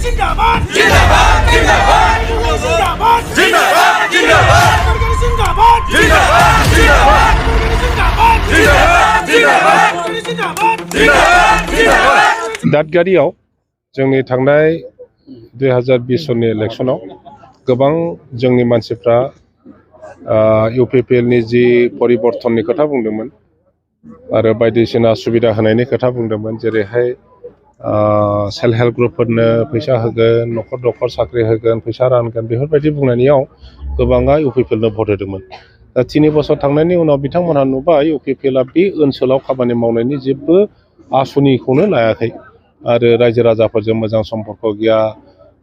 जिंदाबाद जिंदाबाद जिंदाबाद जिंदाबाद जिंदाबाद जिंदाबाद जिंदाबाद जिंदाबाद जिंदाबाद जिंदाबाद जिंदाबाद जिंदाबाद दादगारियाव जोंनि थांनाय 2020 सननि इलेक्शनाव गोबां जोंनि मानसिफ्रा UPPL नि जि परिबर्तननि खोथा बुंदोंमोन आरो बायदिसिना सुबिदा होनायनि खोथा बुंदोंमोन जेरैहाय सेल्फ हेल्प ग्रुपफोरनो फैसा होगोन न'खर साख्रि होगोन फैसा रानगोन बेफोरबायदि बुंनायनियाव गोबाङा UPPL नो भट होदोंमोन दा 3 बोसोर थांनायनि उनाव बिथांमोनहा नुबाय UPPL आ बे ओनसोलाव खामानि मावनायनि जेबो आसनिखौनो लायाखै आरो रायजो राजाफोरजों मोजां सम्पर्क गैया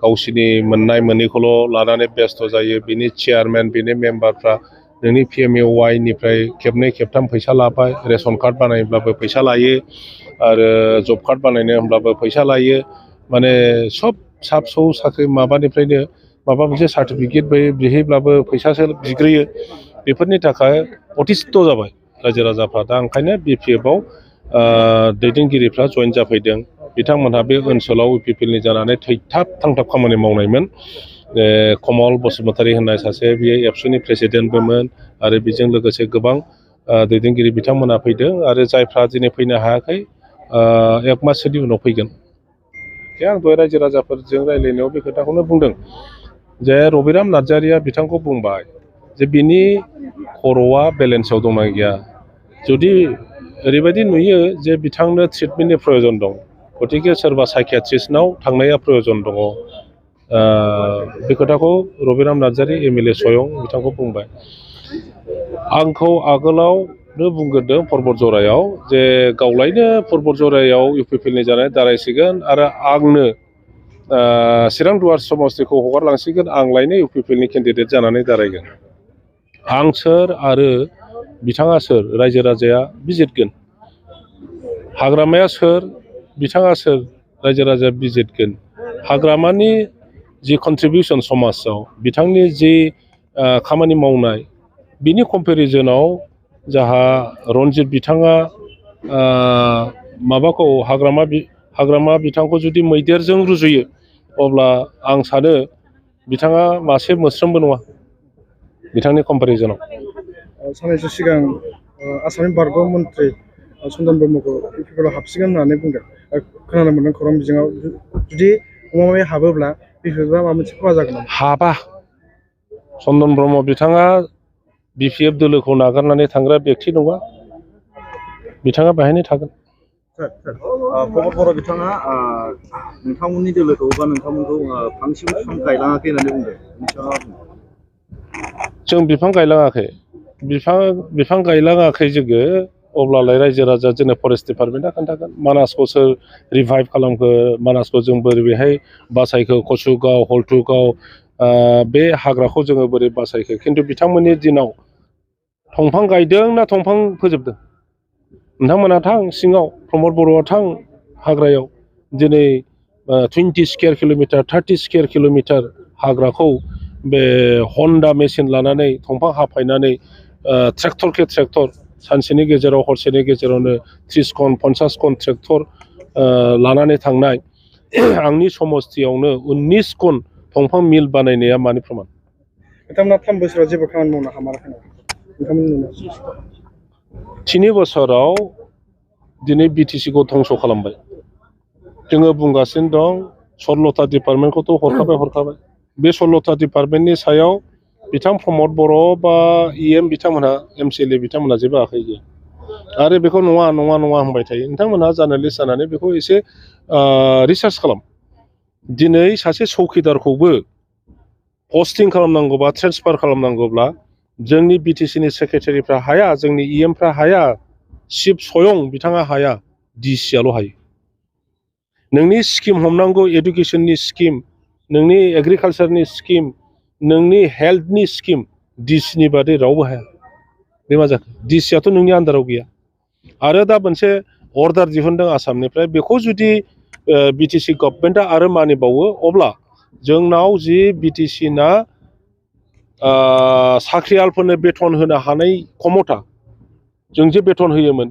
गावसिनि मोननाय मोनैखौल' लानानै बेस्थ' जायो बिनि चेयारमेन बिनि मेम्बारफ्रा नोंनि PMAY निफ्राय खेबनै खेबथाम फैसा लाबाय रेशन कार्ड बानायब्लाबो फैसा लायो आरो जब कार्ड बानायनो होनब्लाबो फैसा लायो माने सब फिसा फिसौ साख्रि माबानिफ्रायनो माबा मोनसे सार्टिफिकेट बिहैब्लाबो फैसासो बिग्रोयो बेफोरनि थाखाय अतिस्थ जाबाय रायजो राजाफ्रा दा ओंखायनो BPF आव दैदेनगिरिफ्रा जइन जाफैदों बिथांमोनहा बे ओनसोलाव UPPL नि जानानै थैथाब थांथाब खामानि मावनायमोन कमल बसुमतारी होननाय सासे बियो एबसुनि प्रेसिडेन्टबोमोन आरो बेजों लोगोसे गोबां दैदेनगिरि बिथांमोना फैदों आरो जायफ्रा दिनै फैनो हायाखै 1 माससोनि उनाव फैगोन आं दहाय रायजो राजाफोरजों रायज्लायनायाव बे खोथाखौनो बुंदों जे रबिराम नार्जारिया बिथांखौ बुंबाय जे बिनि खर'आ बेलेन्सआव दंना गैया जुदि ओरैबायदि नुयो जे बिथांनो ट्रिटमेन्टनि प्रयोजन दं गतिके सोरबा साइकियाट्रिस्टनाव थांनाया प्रयोजन दङ बे खोथाखौ रबिराम नार्जारि MLA स्वयं बिथांखौ बुंबाय आंखौ आगोलावनो बुंग्रोदों पर्बतजरायाव जे गावलायनो पर्बतजरायाव UPPL नि जानाय दारायसिगोन आरो आंनो चिरां दुवार समस्तिखौ हगारलांसिगोन आंलायनो UPPL नि केन्डिडेट जानानै दारायगोन आं सोर आरो बिथाङा सोर रायजो राजाया बिजिरगोन हाग्रामाया सोर बिथाङा सोर रायजो राजाया बिजिरगोन हाग्रामानि जि कन्ट्रिबिउसन समाजाव बिथांनि जि खामानि मावनाय बिनि कम्पेरिजनाव जाहा रन्जित बिथाङा माबाखौ हाग्रामा बिथांखौ जुदि मैदेरजों रुजुयो अब्ला आं सानो बिथाङा मासे मोस्रोमबो नङा बिथांनि कम्पेरिजनाव साननैसो सिगां आसामनि बारग' मन्त्रि चन्दन ब्रह्मखौ UPPL आव हाबसिगोन होननानै बुंदों खोनानो मोनदों खौरां बिजोङाव जुदि माबा हाबोब्ला BPF आ माबा मोनसे खहा जागोन हाबा चन्दन ब्रह्म बिथाङा BPF दोलोखौ नागारनानै थांग्रा बेक्ति नङा बिथाङा बेहायनो थागोन प्रमद बर' बिथाङा नोंथांमोननि दोलोखौ बा नोंथांमोनखौ फांसेबो बिफां गायलाङाखै होननानै बुंदों जों बिफां गायलाङाखै बिफां गायलाङाखै जोङो अब्लालाय रायजो राजा जोंनो फरेस्ट डिपार्टमेन्टआ खोन्थागोन मानासखौ सोर रिभाइभ खालामखो मानासखौ जों बोरै बेहाय बासायखो कचुगाव हल्टुगाव बे हाग्राखौ जोङो बोरै बासायखो खिन्थु बिथांमोननि दिनाव दंफां गायदों ना दंफां फोजोबदों नोंथांमोना थां सिङाव प्रमद बर'आ थां हाग्रायाव दिनै 20 स्कुवेर किल'मिटार 30 स्कुवेर किल'मिटार हाग्राखौ बे हन्डा मेसिन लानानै दंफां हाफायनानै ट्रेक्टर सानसेनि गेजेराव हरसेनि गेजेरावनो 30 कन 50 कन ट्रेक्टर लानानै थांनाय आंनि समस्तियावनो 19 कन दंफां मिल बानायनाया मानि प्रमान बिथांमोना 3 बोसोराव जेबो खामानि मावनो हामाराखै नोंथांमोननि 3 बोसोराव दिनै BTC खौ धंस खालामबाय जोङो बुंगासिनो दं 16था डिपार्टमेन्टखौथ' हरखाबाय बे 16था डिपार्टमेन्टनि सायाव बिथां प्रमद बर' बा EM बिथांमोनहा MCLA बिथांमोनहा जेबो आखाइ गैया आरो बेखौ नङा होनबाय थायो नोंथांमोनहा जार्नालिस्ट जानानै बेखौ एसे रिसार्च खालाम दिनै सासे चौकिदारखौबो पस्टिं खालामनांगौबा ट्रेन्सफार खालामनांगौब्ला जोंनि BTC नि सेक्रेटारिफ्रा हाया जोंनि EMफ्रा हाया चिफ स्वयं बिथाङा हाया DC आल' हायो नोंनि स्किम हमनांगौ एडुकेसननि स्किम नोंनि एग्रिकालसारनि स्किम नोंनि हेल्थनि स्किम DC नि बादै रावबो हाया बे मा जाखो DC आथ' नोंनि आन्दाराव गैया आरो दा मोनसे अर्डार दिहुनदों आसामनिफ्राय बेखौ जुदि BTC गभर्नमेन्टआ आरो मानिबावो अब्ला जोंनाव जि BTC ना साख्रियालफोरनो बेथन होनो हानाय क्षमता जों जे बेथन होयोमोन